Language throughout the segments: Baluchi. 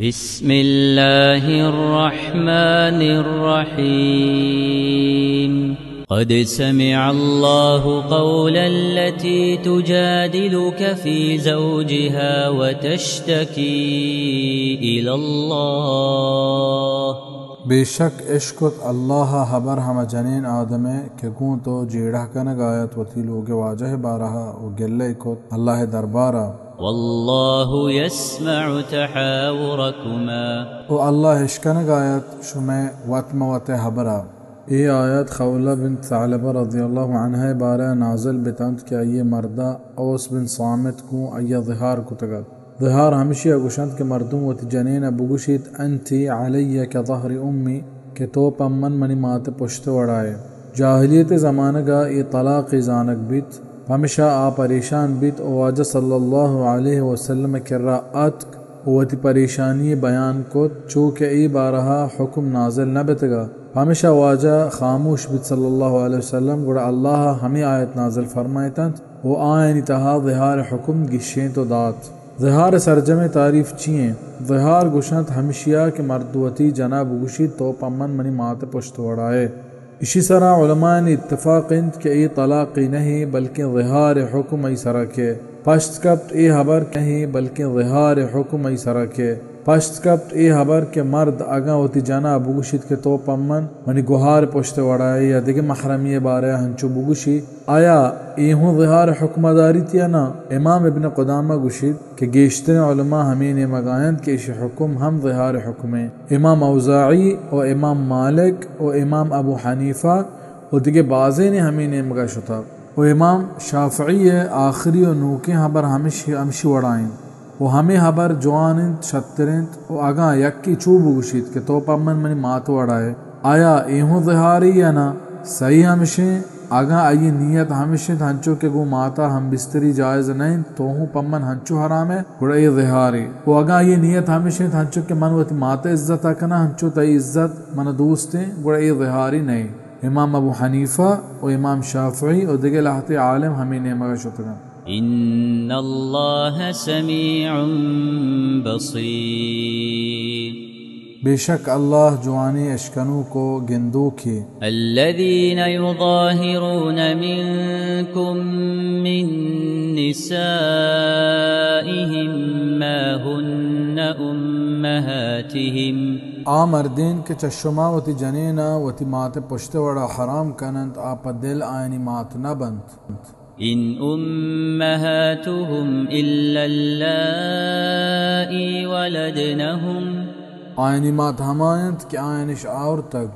بسم الله الرحمن الرحيم. قد سمع الله قول التي تجادلك في زوجها وتشتكي إلى الله. بے شک اشکت اللہ ءَ ہبر ہمے جنین آدم ءِ کہ گوں تو جیڑہ کنگ ءَ اَت وتی لوگ ءِ واجہ ءِ بارہ ءَ ءُ گلہ ئے کت اللہ ءِ دربار ءَ. والله يسمع تحاوركما. ءُ اللہ اشکنگ ءَ اَت شمئے وت مہ وت ءِ ہبر ءَ. اے آیات خولہ بنت ثعلبہ رضی اللہ عنہا ءِ بارہ ءَ نازل بتنت کہ آئی ءِ مرد ءَ اوس بن صامت گوں آئی ءَ ظہار کتگ اَت. ظہار ہمشی ءَ گوشنت کہ مردم وتی جنین ءَ بگوشیت، انت علی کظہر امی، کہ تو پہ من منی مات ءِ پشت ءِ وڑا ئے. جاہلیت ءِ زمانگ ءَ اے طلاقے زانگ بیت، پمشا آ پریشان بیت ءُ واجہ صلی اللہ علیہ وسلم ءِ کرا آتک ءُ وتی پریشانی بیان کت، چو کہ اے بارہ ءَ حکم نازل نہ بیتگ اَت. پمشا واجہ خاموش بیت صلی اللہ علیہ وسلم، گڑا اللہ ءَ ہمے آیت نازل فرمائتنت ءُ آیانی تہا ظہار ءِ حکم گیشینت ءُ دات. ظہار ءِ سرجمیں تعریف چی اِنت؟ ظہار گوشنت ہمشی ءَ کہ مرد وتی جن ءَ بگوشیت، تو پہ من منی مات ءِ پشت ءِ وڑا ئے. اشی سرا علماءانی اتفاق اِنت کہ اے طلاقے نہ اِنت، بلکیں ظہار ءِ حکم آئی سرا کئیت. پشت کپت اے ہبر کہ نہ اِنت، بلکیں ظہار ءِ حکم آئی سرا کئیت. پشت کپت اے ہبر کہ مرد اگاں وتی جن ءَ بگوشیت کہ تو پہ من منی گہار ءِ پشت ءِ وڑا ئے یا دگہ محرمے ءِ بارہ ءَ ہنچو بگوشی، آیا اے ہوں ظہار ءِ حکم ءَ داریت یا نہ؟ امام ابن قدامہ گوشیت کہ گیشتریں علماء ہمے نیمگ ءَ اَنت کہ اشی حکم ہم ظہار ءِ حکم اِنت. امام اوزاعی ءُ امام مالک ءُ امام ابو حنیفہ ءُ دگہ بازینے ہمے نیمگ ءَ شتگ. ءُ امام شافعی ءِ آخری ءُ نوکیں ہبر ہمش-، ہمشی وڑا اِنت. ءُ ہمے ہبر جوان اِنت، شتر اِنت. ءُ اگاں یکے چو بگوشیت کہ تو پہ من منی مات ءِ وڑا ئے، آیا اے ہوں ظہارے یا نہ؟ صحیح ہمش اِنت، اگاں آئی ءِ نیت ہمش اِنت ہنچو کہ گوں مات ءَ ہم بستری جائز نہ اِنت، تو ہوں پہ من ہنچو حرام ئے، گڑا اے ظہارے. ءُ اگاں آئی ءِ نیت ہمش اِنت ہنچو کہ من وتی مات ءِ عزت ءَ کناں، ہنچو تئی عزت من ءَ دوست اِنت، گڑا اے ظہارے نہ اِنت. امام ابو حنیفہ ءُ امام شافعی ءُ دگہ لہتے عالم ہمے نیمگ ءَ شتگ اَنت. ان اللہ سمیع بصیر. بے شک اللہ جوانیں اشکنوک ءُ گندوکے. الذين يظاهرون منكم من نسائهم ما هن أمهاتهم. آ مردین کہ چہ شما وتی جنین ءَ وتی مات ءِ پشت ءِ وڑا حرام کن اَنت، آ پہ دل آیانی مات نہ بنت. إن أمهاتهم إلا اللائي ولدنهم. آیانی مات ہما اَنت کہ آیانش آورتگ.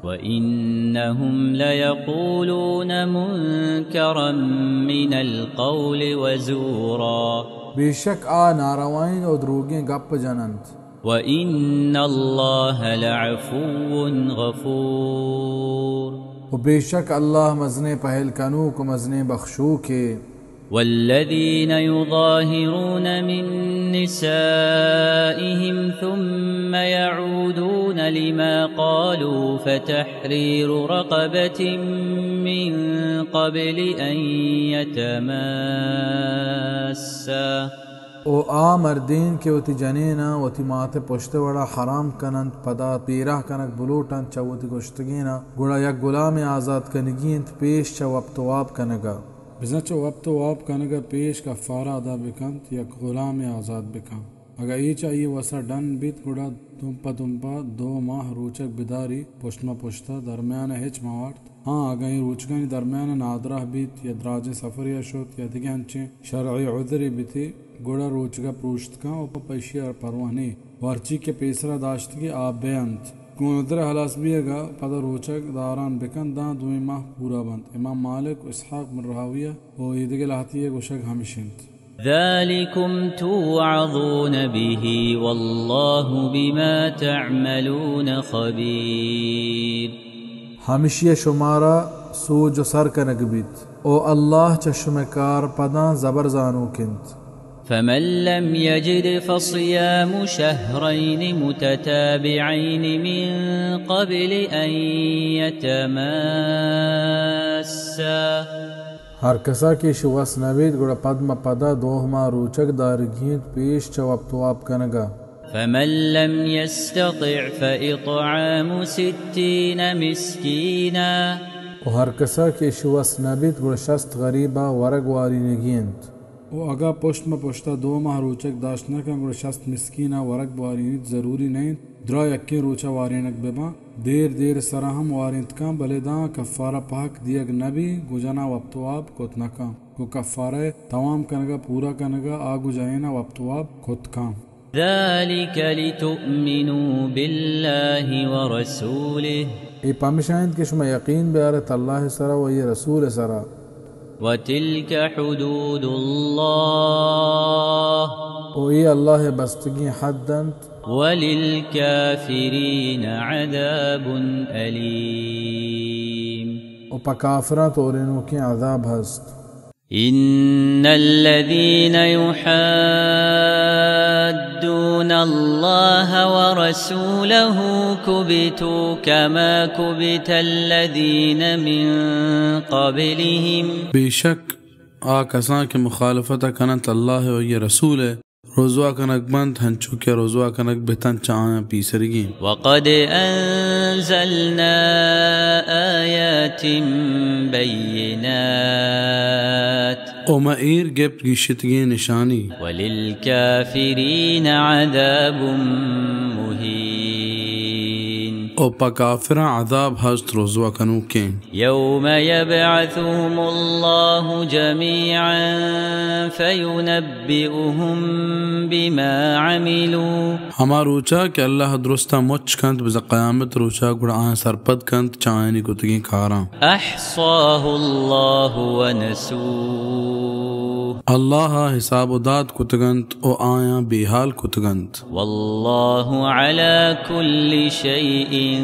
وإنهم ليقولون منكرا من القول وزورا. بے شک آ ناروائیں ءُ دروگیں گپ جن اَنت. وإن الله لعفو غفور. ءُ بے شک اللہ مزنیں پہل کنوک ءُ مزنیں بخشوکے. والذين يظاهرون من نسائهم ثم يعودون لما قالوا فتحرير رقبة من قبل أن يتماسا. ءُ آ مردین کہ وتی جنین ءَ وتی مات ءِ پشت ءِ وڑا حرام کن اَنت، پدا پیراہ کنگ بلوٹ اَنت چہ وتی گوشتگین ءَ، گڑا یک گلامے آزات کنگی اِنت پیش چہ وپت ءُ واب کنگ ءَ. بزاں چہ وپت ءُ واب کنگ ءَ پیش کفارہ ادا بکنت، یک گلامے آزات بکنت. اگاں اے چہ آئی ءِ وس ءَ ڈن بیت، گڑا دمپ ءَ دمپ ءَ دو ماہ روچگ بداری، پشت ماں پشت ءَ، درمیان ءَ ہچ مہ وارت. ہاں، اگاں اے روچگانی درمیان ءَ نادراہ بیت یا دراجیں سفرے ءَ شت یا دگہ انچیں شرعی عذرے بیت، گڑا روچگ ءَ پروشت کن ءُ پہ ایشی ءَ پرواہ نی. ءُ ہرچی کہ پیسرا داشتگی آ بہ انت. گوں عذر ءِ ہلاس بیگ ءَ پدا روچگ داران بکن، داں دوئیں ماہ پورا بنت. امام مالک ءُ اسحاق بن راہویہ ءُ اے دگہ لہتے ءِ گوشگ ہمش انت. ذلكم توعظون به والله بما تعملون خبير. ہمشی ءَ شمارا سوج ءُ سر کنگ بیت، او اللہ چہ شمئے کار پداں زبر زانوک انت. فمن لم يجد فصيام شهرين متتابعين من قبل أن يتماسا. ہر کسا کہ ایشی وس نہ بیت، گڑا پد مہ پدا دوہ ماہ روچگ دارگی انت پیش چہ وپت واب کنگا. فمن لم يستطع فإطعام ستين مسكينا۔ و ہر کسا کہ اشی وس نہ بیت، گڑا شست غریبا ورگ وارینگی انت۔ و اگاں پشت مہ پشتا دو ماہ روچگ داشت نہ کن، گڑا شست مسکینا ورگ وارینیت، ضروری نہ انت درا یکیں روچا وارینگ بباں۔ دیر دیر سرا ہم وارینت کن، بلے داں کفارہ پہک دیگ نہ بی، گجنا وپت واب کت نہ کن۔ گوں کفارہ توام کنگا پورا کنگا آ گجائینا وپت واب کت کن۔ ذلك لتؤمنوا بالله ورسوله۔ اے پمشا انت کہ شما یقین بیارت اللہ سرا و آئی رسول سرا۔ وتلك حدود الله۔ و اے اللہ بستگیں حد انت۔ وللكافرين عذاب أليم۔ و پہ کافراں تورینوکیں عذاب ہست۔ إن الذين يحادون الله ورسوله كبتوا كما كبت الذين من قبلهم۔ بے شک آ کساں کہ مخالفت کننت اللہ و آئی رسول، رسوا کنگ بنت، ہنچو کہ رسوا کنگ بتنت چہ آیاں پیسرگیں۔ وقد أنزلنا آيات بينات۔ و ما ایر گپت گیشتگیں نشانی۔ وللكافرين عذاب مهين۔ و پہ کافراں عذاب ہست رسوا کنوکیں۔ يوم يبعثهم الله جميعا فينبئهم بما عملوا۔ ہما روچا کہ اللہ درستاں مچ کنت بزاں قیامت روچا، گڑا آیاں سرپد کنت چہ آیانی کتگیں کاراں۔ أحصاه الله ونسوه۔ اللہ ء حساب و داد کتگنت و آیاں بے حال کتگنت۔ والله على كل شيء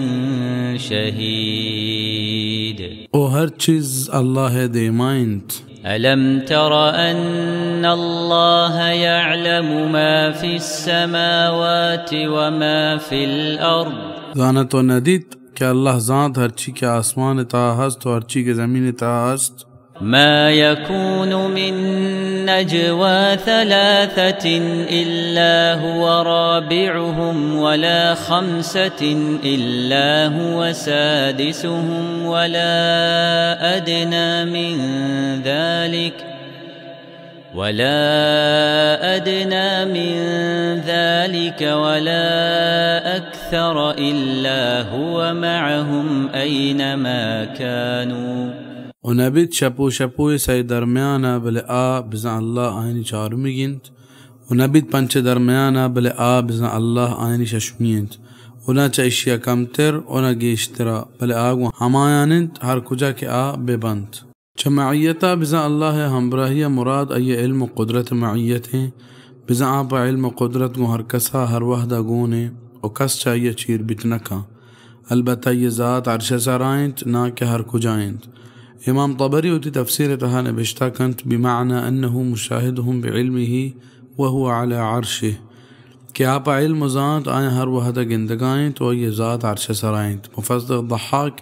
شهيد۔ و ہر چیز اللہ ء دیما انت۔ ألم تر أن الله يعلم ما في السماوات وما في الأرض۔ زانت و ندیت کہ اللہ زانت ہرچی کہ آسمان تہا ہست و ہرچی کہ زمین تہا ہست۔ ما يكون من نجوى ثلاثة إلا هو رابعهم ولا خمسة إلا هو سادسهم ولا أدنى من ذلك، ولا أدنى من ذلك ولا أكثر إلا هو معهم أينما كانوا۔ و نہ بیت شپ و شپوئے سئے درمیانا، بلے آ بزاں اللہ آیانی چارمیگ انت۔ و نہ بیت پنچ درمیانا، بلے آ بزاں اللہ آیانی ششمی انت۔ و نہ چہ اشیا کمتر و نہ گیشترا، بلے آ گوں ہمایان انت ہر کجا کہ آ بہ بنت۔ چہ معیتا بزاں اللہ ء ہمبراہی ء مراد آئی ء علم و قدرت ء معیت ایں، بزاں آ پہ علم و قدرت گوں ہر کسا ہر وہدا گون ایں و کس چہ آئی ء چیر بیت نہ کن۔ البتہ آئی ء ذات عرش ء سرا انت، ناں کہ ہر کجا انت۔ امام طبری وتی تفسیر ء تہا نبشتہ کنت، بمعنی انه مشاهدهم بعلمه وهو على عرشه۔ کہ آ پہ علم و زانت آیاں ہر وہد ء گندگا انت و آئی ء ذات عرش ء سرا انت۔ مفسر ضحاک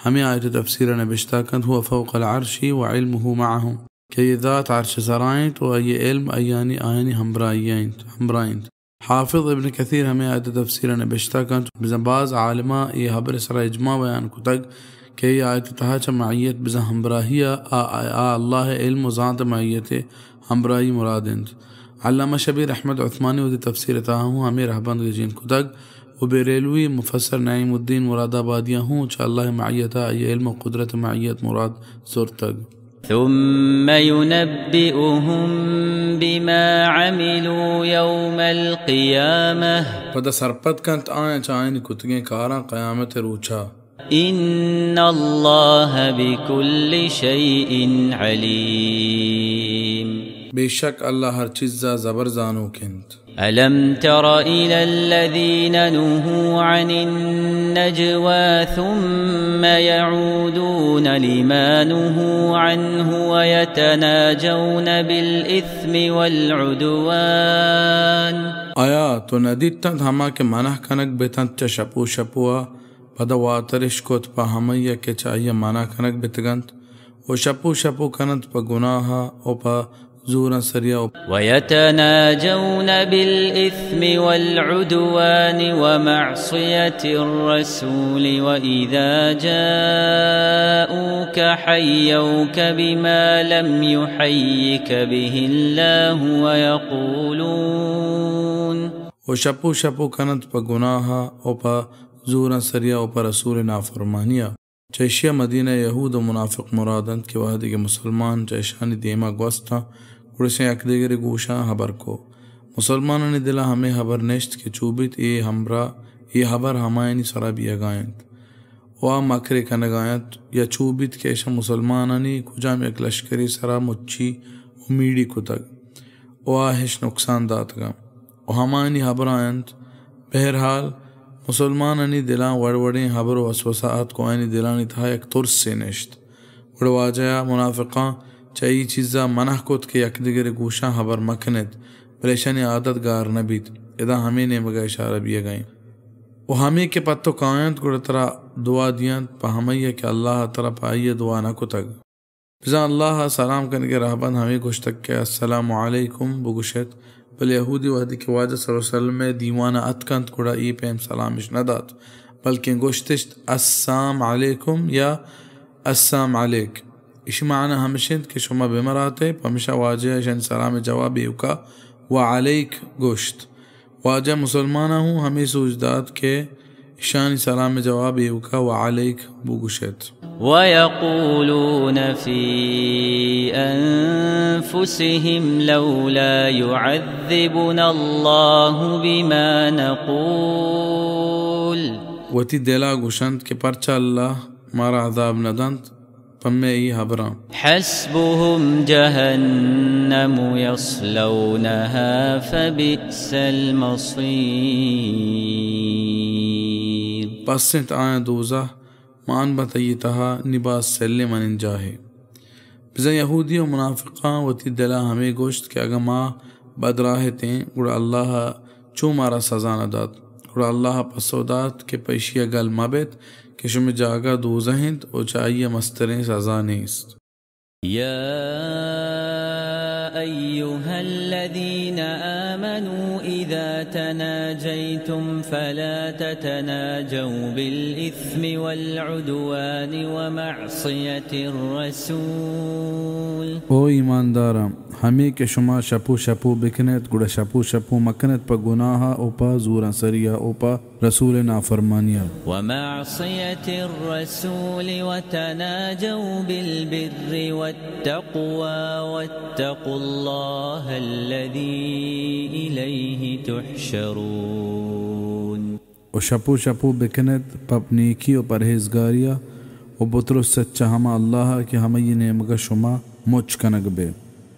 ہمے آیت ء تفسیر ء نبشتہ کنت، هو فوق العرش وعلمه معه، کہ آئی ء ذات عرش ء سرا انت و آئی ء علم آیانی، آیانی ہمبراہی ء انت، ہمبراہ انت۔ حافظ ابن کثیر ہمے آیت ء تفسیر ء نبشتہ کنت، بزاں باز عالماں اے ہبر ء سرا اجماع بیان کتگ کہ اے آیت ء تہا چہ معیت بزاں ہمبراہی ء آ، آ، آ اللہ ء علم و زانت ء معیت ء ہمبراہی مراد انت۔ علامہ شبیر احمد عثمانی وتی تفسیر ء تہا ہوں ہمے رہبند گچین کتگ و بریلوی مفسر نعیم الدین مراد آبادی ء ہوں چہ اللہ ء معیت ء آئی ء علم و قدرت ء معیت مراد زرتگ۔ ثم ينبئهم بما عملوا يوم القيامة۔ پدا سرپد کنت آیاں چہ آیانی کتگیں کاراں قیامت ء روچا۔ إن الله بكل شيء عليم۔ بے شک اللہ ہر چیزا زبر زانوک انت۔ ألم تر إلى الذين نهوا عن النجوى ثم يعودون لما نهوا عنه ويتناجون بالإثم والعدوان۔ آیا تو ندیتنت ہما کہ منع کنگ بتنت چہ شپ و شپوا، پدا واترش کت پہ ہمیا کہ چہ آیا منع کنگ بتگنت و شپ و شپو کننت پہ گناہا و پہ زوراں سریا و ويتناجون بالإثم والعدوان ومعصية الرسول وإذا جاءوك حيوك بما لم يحيك به الله ويقولون و شپو شپو کننت پہ گناہ و پہ زوراں سریا و پہ رسول نافرمانیا۔ چہ ایشی ءَ مدینہ ءِ یہود و منافق مراد انت کہ وہدے کہ مسلمان چہ اشانی دیما گوستاں، گڑا اشاں یک دگرے گوشاں ہبر کو۔ مسلمانانی دلا ہمے ہبر نشت کہ چو بیت اے ہمبراہ، اے ہبر ہمایانی سرا بیئگا انت و آ مکرے کنگا انت، یا چو بیت کہ اشاں مسلمانانی کجام یک لشکرے سرا مچی و میڑی کتگ و آ ہچ نقصان داتگاں و ہمایانی ہبراں انت۔ بہرحال، مسلمانانی دلاں وڑ وڑیں ہبر و وسوسہ اتک و آیانی دلانی تہا یک ترسے نشت۔ گڑا واجہ ءَ منافقاں چہ اے چیزا منع کت کہ یکدگرے گوشاں ہبر مکنیت، بلے اشانی عادت گار نہ بیت۔ ادا ہمے نیمگا اشارہ بیئگا انت۔ و ہمے کہ پہ تو کاینت، گڑا ترا دعا دینت، پہ ہمائی ءَ کہ اللہ ءَ ترا پہ آئی ءَ دعا نہ کتگ۔ بزاں اللہ ءَ سلام کنگ ءِ رہبند ہمے گوشتگ کہ السلام علیکم بگوش ایت، بلے یہودی وہدے کہ واجہ صلی اللہ علیہ وسلم ءِ دیوان ءَ اتکنت، گڑا اے پیم سلامش نہ دات، بلکیں گوشتشت السام علیکم یا السام علیک۔ ایشی معنی ہمش انت کہ شما بہ مرات ئے، پمیشا واجہ ءَ اشانی سلام ءِ جواب ایوکا و علیک گوشت۔ واجہ مسلماناں ہوں ہمے سوج دات کہ اشانی سلام ءِ جواب ایوکا و علیک بگوش ایت۔ ويقولون في أنفسهم لولا يعذبنا الله بما نقول۔ وتی دلا گوشنت کہ پرچا اللہ مارا عذاب نہ دنت پہ مئے اے ہبراں۔ حسبهم جهنم يصلونها فبئس المصير۔ پس انت آیاں دوزہ، مان بنت آئی تہا، نی باز سلیں منند جاہے۔ بزاں یہودی و منافقاں وتی دلا ہمے گوشت کہ اگاں ما بدراہ اتیں، گڑا اللہ ءَ چو مارا سزا نہ دات؟ گڑا اللہ ءَ پسو دات کہ پہ ایشی ءَ گل مہ بیت کہ شمئے جاگہ دوزہ انت و چہ آئی ءَ مستریں سزا نیست۔ يا أيها الذين آمنوا إذا تناجيتم فلا تتناجوا بالإثم والعدوان ومعصية الرسول۔ او ایمانداراں! ہمے کہ شما شپو شپو بکنیت، گڑا شپو شپو مکنیت پہ گناہ ءَ و پہ زورانسری ءَ و پہ رسول ءِ نافرمانی ءَ۔ ومعصية الرسول وتناجوا بالبر والتقوى واتقوا الله الذي إليه تحشرون۔ و شپو شپو بکنیت پہ نیکی و پرہیزگاری ءَ، و بترس سچ ہما اللہ ءَ کہ ہمئی نیمگ ءَ شما مچ کنگ بے۔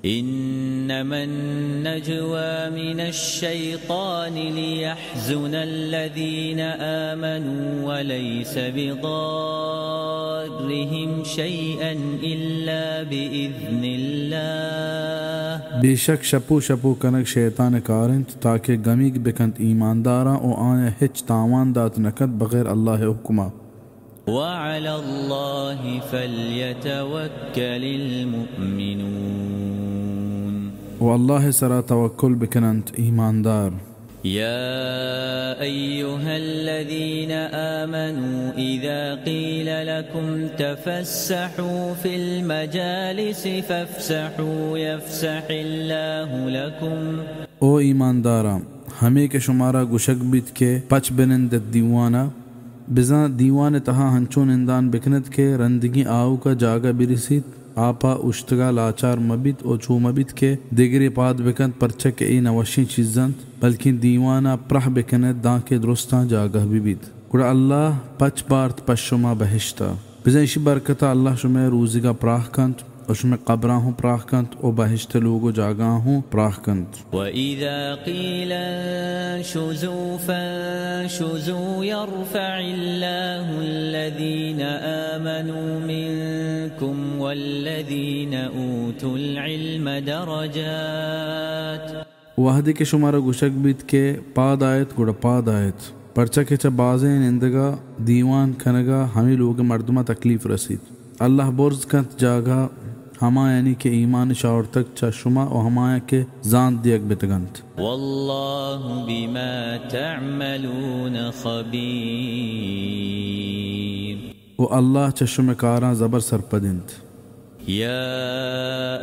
إنما النجوى من الشيطان ليحزن الذين آمنوا وليس بضارهم شيئا إلا بإذن الله۔ بے شک شپو شپو کنگ شیطان ءِ کار انت، تاکہ گمیگ بکنت ایمانداراں و آیاں ہچ تاوان دات نہ کنت بغیر اللہ ءِ حکم ءَ۔ وعلى الله فليتوكل المؤمنون۔ و اللہ ءِ سرا توکل بکننت ایماندار۔ يا أيها الذين آمنوا إذا قيل لكم تفسحوا في المجالس فافسحوا يفسح الله لكم۔ او ایمانداراں! ہمے کہ شمارا گوشگ بیت کہ پچ بنندت دیوان ءَ، بزاں دیوان ءِ تہا ہنچو نندان بکنت کہ رندگیں آؤک ءَ جاگہ برسیت، آپا اوشتگا لاچار مبیت و چو مبیت کہ دگرے پاد بکنت، پرچا کہ اے نہ وشیں چیز انت، بلکیں دیوان ءَ پرہ بکنیت دانکہ درستاں جاگہ ببیت۔ گڑا اللہ پچ بارت پہ شما بہشت ءَ۔ بزاں ایشی برکت ءَ اللہ شمئے روزیگاں پراہ کنت و شمئے قبراں ہوں پراہ کنت و بہشت ءِ لوگ و جاگہاں ہوں پراہ کنت۔ وإذا قيل انشزوا فانشزوا يرفع الله الذين آمنوا منكم والذين أوتوا العلم درجات۔ وہدے کہ شمارا گوشگ بیت کہ پاد آیت، گڑا پاد آیت، پرچا کہ چہ بازیں نندگا دیوان کنگا ہمے لوگ ءِ مردماں تکلیف رسیت۔ اللہ برز کنت جاگہ ہمایانی کہ ایمان اش آورتگ چہ شما و ہمایاں کہ زانت دیگ بتگ انت۔ واللہ بما تعملون خبیر۔ و اللہ چہ شمئے کاراں زبر سرپد انت۔ يا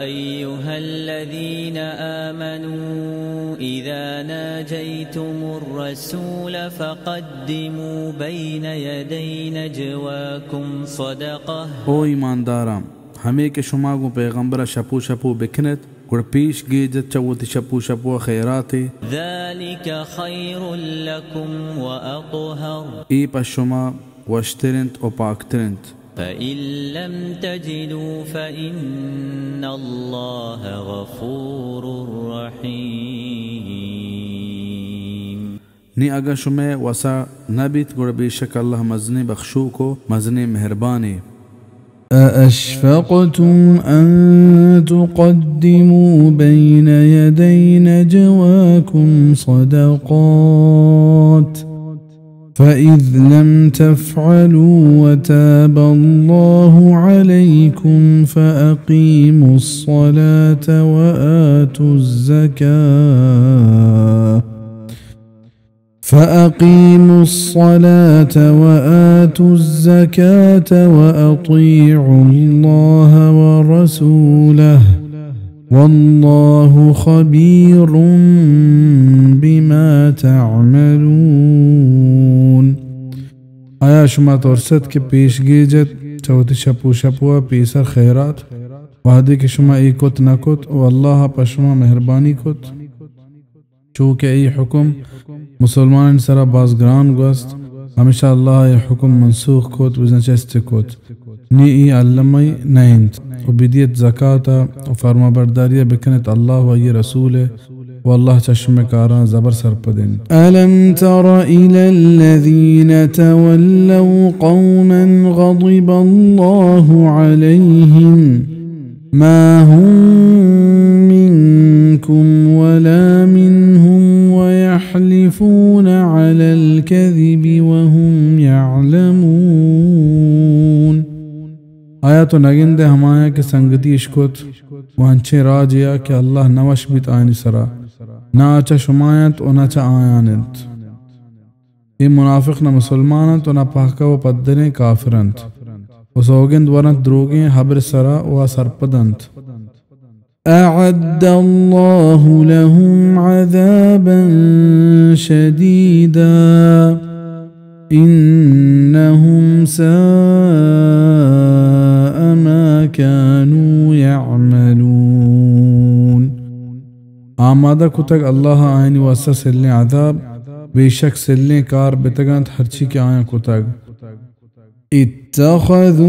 أيها الذين آمنوا إذا ناجيتم الرسول فقدموا بين يدي نجواكم صدقة۔ او ایمانداراں، ہمے کہ شما گوں پیغمبر ءَ شپو شپو بکنیت، گڑا پیش گیجت چہ وتی شپو شپو ءَ خیراتے۔ ذلك خير لكم وأطهر۔ اے پہ شما وشتر انت و پاکتر انت۔ فإن لم تجدوا فإن الله غفور رحيم۔ نی اگاں شمئے وسا نہ بیت، گڑا بے شک اللہ مزنیں بخشوک و مزنیں مہربانے۔ أأشفقتم أن تقدموا بين يدي نجواكم صدقات فإذ لم تفعلوا وتاب الله عليكم فأقيموا الصلاة وآتوا الزكاة فأقيموا الصلاة وآتوا الزكاة وأطيعوا الله ورسوله والله خبير بما تعملون۔ آیا شما ترست کہ پیش گیجت چہ وتی شپ و شپوا پیسر خیرات، وہدے کہ شما اے کت نہ کت و اللہ پہ شما مہربانی کت؟ چو کہ اے حکم مسلمانانی سرا باز گران گوست، ہمیشہ اللہ اے حکم منسوخ کت، بزاں چست کت۔ نی اے المی نہ انت۔ و بدیت زکات و فرمانبرداری بکنت اللہ و آئی رسول، و اللہ چہ شمئے کاراں زبر سرپد انت۔ ألم تر إلى الذين تولوا قوما غضب الله عليهم ما هم منكم ولا منهم ويحلفون على الكذب وهم يعلمون۔ آیا تو نگندے ہمایاں کہ سنگتی اش کت و انچیں راجے ءَ کہ اللہ نہ وش بیت آیانی سرا، نہ آ چہ شما انت و نہ چہ آیان انت۔ اے منافق نہ مسلمان انت و نہ پہکہ و پدریں کافر انت و سوگند ورنت دروگیں ہبر سرا و آ سرپد انت۔ أعد الله لهم عذابا شديدا إنهم ساء ما كانوا يعملون۔ آمادہ کتگ اللہ آیانی واسطہ سلیں عذاب، بے شک سلیں کار بتگ انت ہرچی کہ آیاں کتگ۔ اتخذوا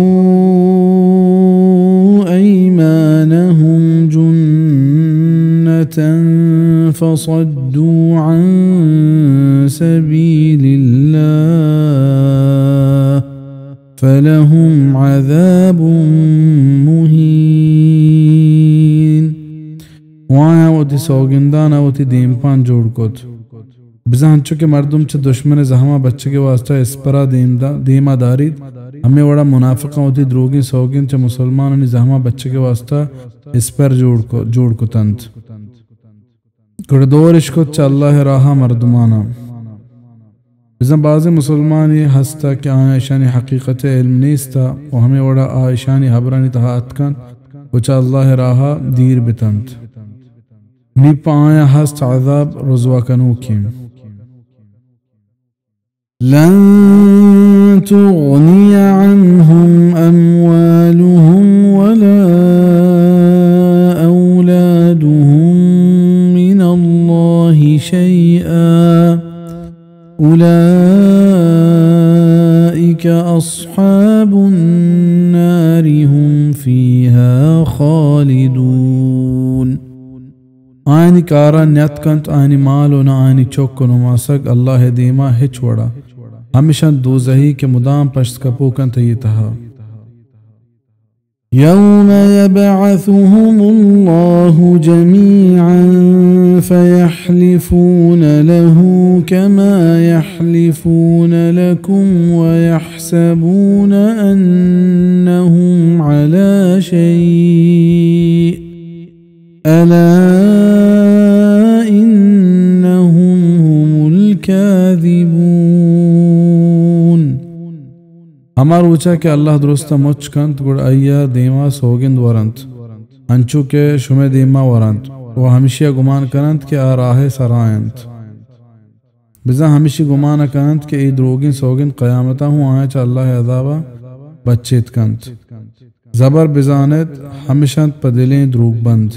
أيمانهم جنة فصدوا عن سبيل الله فلهم عذاب مهين۔ و آیاں وتی سوگندان ءَ وتی دیمپان جوڑ کت۔ بزاں انچو کہ مردم چہ دشمن ءِ زہماں بچگ ءِ واستا اسپر ءَ دیم دا-، دیما داریت، ہمے وڑا منافقاں وتی دروگیں سوگند چہ مسلمانانی زہماں بچگ ءِ واستا اسپر جوڑ کو-، جوڑ کتنت۔ گڑا دور اش کت چہ اللہ ءِ راہا مردماناں۔ بزاں بازیں مسلمانے ہست کہ آیاں اشانی حقیقت ءِ علم نیست و ہمے وڑا آ اشانی ہبرانی تہا اتکن و چہ اللہ ءِ راہا دیر بتنت۔ نی پہ آیاں ہست عذاب رسوا کنوکیں۔ لن تغني عنهم أموالهم ولا أولادهم من الله شيئا أولئك أصحاب النار هم فيها خالدون۔ آیانی کاراں نیاتک انت آیانی مال و نہ آیانی چک و نماسگ اللہ ءِ دیما ہچ وڑا۔ ہمیش انت دوزہی کہ مدام پشت کپوک انت آئی تہا۔ يوم يبعثهم الله جميعا فيحلفون له كما يحلفون لكم ويحسبون أنهم على شيء ہما روچا کہ اللہ درستاں مچ کنت، گڑا آئی ء دیما سوگند ورنت، انچو کہ شمئے دیما ورنت، و ہمشی ء گمان کننت کہ آ راہ ء سرا انت۔ بزاں ہمشی گمان ء کننت کہ اے دروگیں سوگند قیامت ء ہوں آیاں چہ اللہ ء عذاب ء بچیت کنت۔ زبر بزان ات، ہمشانت پہ دلیں دروگ بند۔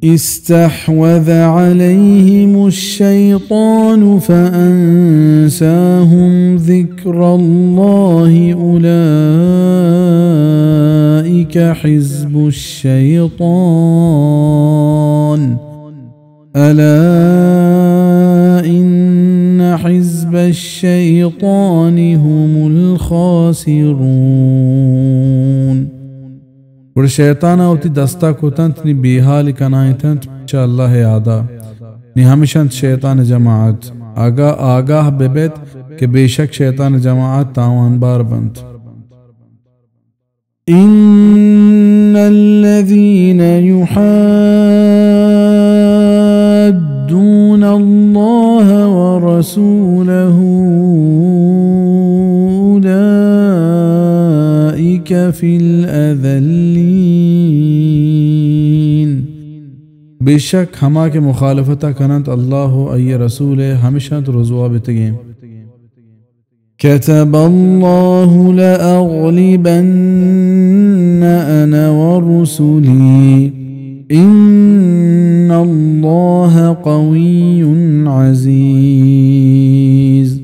استحوذ عليهم الشيطان فأنساهم ذكر الله أولئك حزب الشيطان ألا إن حزب الشيطان هم الخاسرون۔ گڑا شیطان ء وتی دستا کتنت، نی بیحال کنائینتنت چہ اللہ ء یادا۔ نی ہمشنت شیطان ء جماعت۔ آگاہ، آگاہ ببیت کہ بے شک شیطان ء جماعت تاوان بار بنت۔ إن الذين يحادون الله ورسوله أولئك في الأذلين۔ بے شک ہما کہ مخالفت کننت اللہ و آئی رسول ء، ہمشانت رسوا بتگیں۔ كتب الله لأغلبن أنا ورسلي إن الله قوي عزيز۔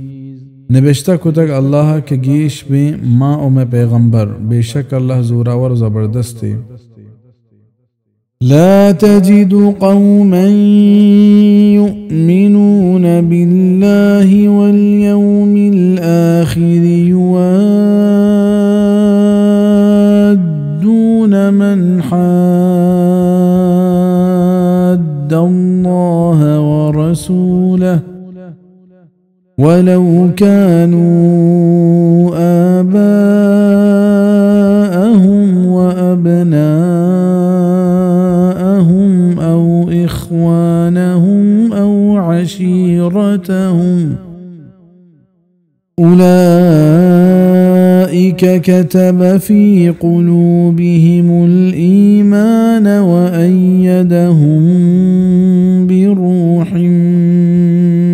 نبشتہ کتگ اللہ کہ گیش بیں ما و مئے پیغمبر، بے شک اللہ زوراور و زبردستے۔ لا تجد قوما يؤمنون بالله واليوم الآخر يوادون من حاد الله ورسوله ولو كانوا آباءهم وأبناءهم أو إخوانهم أو عشيرتهم أولئك كتب في قلوبهم الإيمان وأيدهم بروح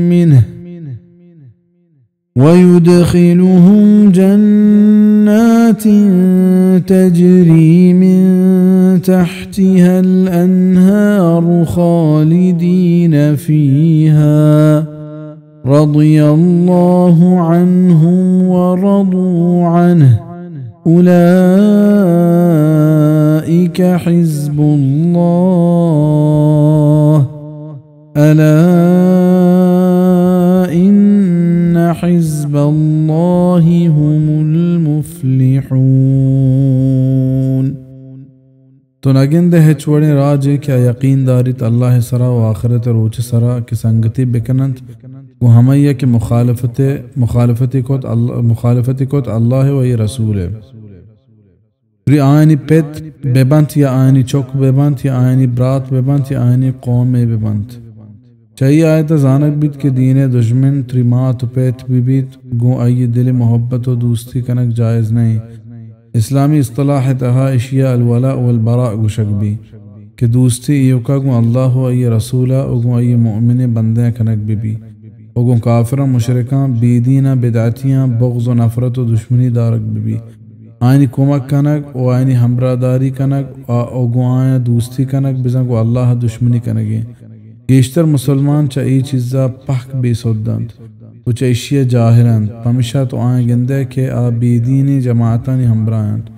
منه ويدخلهم جنات تجري من تحتها الأنهار خالدين فيها رضي الله عنهم ورضوا عنه أولئك حزب الله ألا إن حزب الله هم المفلحون۔ تو نگندئے ہچ وڑیں راجے کہ آ یقین داریت اللہ ء سرا و آخرت ء روچ ء سرا کہ سنگتی بکننت گوں ہمائی ء کہ مخالفت، مخالفتی کت اللہ، مخالفتی کت اللہ ء و آئی رسول ء۔ پری آیانی پت بہ بنت یا آیانی چک بہ بنت یا آیانی برات بہ بنت یا آیانی قومے بہ بنت۔ چہ اے آیت ء زانگ بیت کہ دین ء دژمن تری مات و پت بہ بیت، گوں آئی ء دل ء محبت و دوستی کنگ جائز نہ انت۔ اسلامی اصطلاح ء تہا اشی ء الولاء والبراء گوشگ بیت کہ دوستی ایوکا گوں اللہ و آئی ء رسول ء و گوں آئی ء مؤمنیں بندیاں کنگ بہ بیت و گوں کافراں، مشرکاں، بے دیناں، بدعتیاں بغض و نفرت و دشمنی دارگ بہ بیت۔ آیانی کمک کنگ و آیانی ہمراہداری کنگ و، و گوں آیاں دوستی کنگ بزاں گوں اللہ ء دشمنی کنگ انت۔ گیشتر مسلمان چہ اے چیزا پہک بے سد انت و چہ ایشی ء جاہل انت، پمیشا تو آیاں گندئے کہ آ بے دینیں جماعتانی ہمراہ انت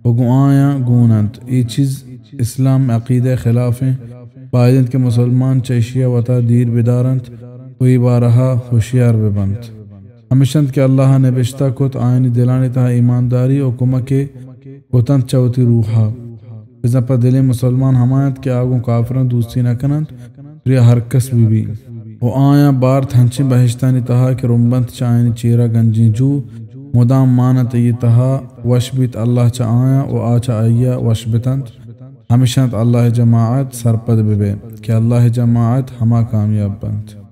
و گوں آیاں گون انت۔ اے چیز اسلام عقیدہ ء خلاف انت۔ باید انت کہ مسلمان چہ ایشی ء وتا دیر بدار انت و اے بارہ ء ہوشیار بہ بنت۔ ہمیش انت کہ اللہ ء نبشتہ کت، آیانی دلانی تہا ایمانداری و کمکے کت انت چہ وتی روح ء۔ بزاں پہ دلیں مسلمان ہما انت کہ آ گوں کافراں دوستی نہ کن انت، پریا ہر کس بہ بی، و آیاں بارت ہنچیں بہشتانی تہا کہ رمبنت چہ آیانی چیرا گنجیں جو، مدام مان انت آئی تہا، وش بیت اللہ چہ آیاں و آ چہ آئیا وش بتنت۔ ہمیش انت اللہ جماعت سرپد بہ بئے کہ اللہ جماعت ہما کامیاب بنت۔